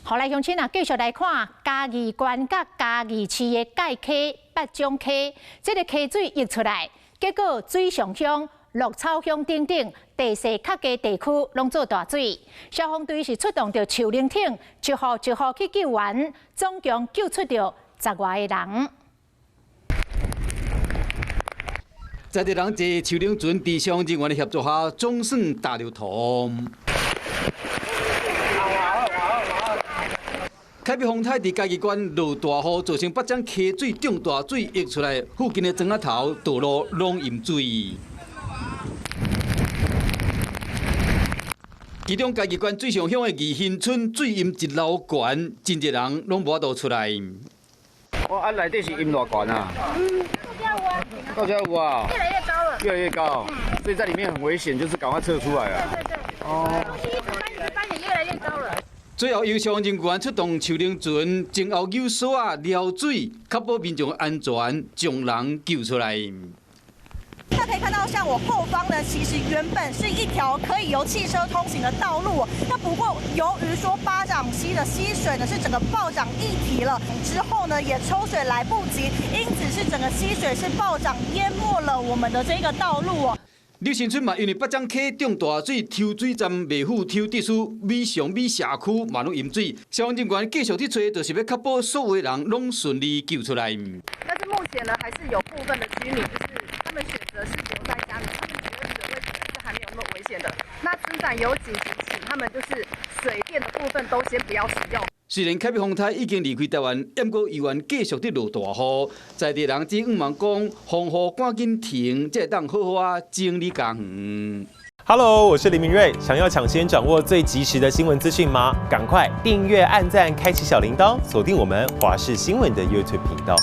好來，鄉親啊，繼續來看嘉義縣佮嘉義市的界溪八掌溪，這个溪水溢出來，結果水上鄉、鹿草鄉等等地勢較低地區攏做大水。消防隊是出動著樹奶艇，一戶一戶去救援，總共救出著十外个人。在地人坐樹奶船，佇消防人員的協助下，總算踏入土。凱美風颱佇嘉義縣落大雨，造成八掌溪水漲大水溢出來，附近的莊仔頭道路攏淹水。其中嘉義縣水上鄉的義興村水淹一樓懸，真濟人攏無法度出來。哦，啊，內底是淹偌懸啊？嗯，到遮有啊。越來越高了。越來越高，所以在裡面很危險，就是趕快撤出來啊。對對對。哦。東西一直搬，一直搬，也越來越高了。最後由消防人員出動樹奶船，前後扭索仔撩水，確保民眾安全，將人救出來。那可以看到，像我後方呢，其實原本是一條可以由汽車通行的道路。那不過由於說八掌溪的溪水呢是整個暴漲溢堤了，之後呢也抽水來不及，因此是整個溪水是暴漲淹沒了我們的這個道路哦。柳新村嘛，因為八掌溪漲大水，抽水站袂赴抽得輸，美上美社區嘛攏淹水。消防人員繼續佇揣，就是欲確保所有人攏順利救出來。但是目前呢，還是有部分的居民，就是他們選擇是留在家裡，他們覺得水位可能是還沒有那麼危險的。那村長有緊急請他們，就是水電的部分都先不要使用。雖然凱美風颱已經離開台灣，毋過猶原繼續佇落大雨，在地人只向望講，風雨趕緊停，才會當好好仔整理家園。 Hello，我是林明瑞，想要搶先掌握最及時的新聞資訊嗎？趕快訂閱、按讚、開啟小鈴鐺，鎖定我們華視新聞的 YouTube 頻道。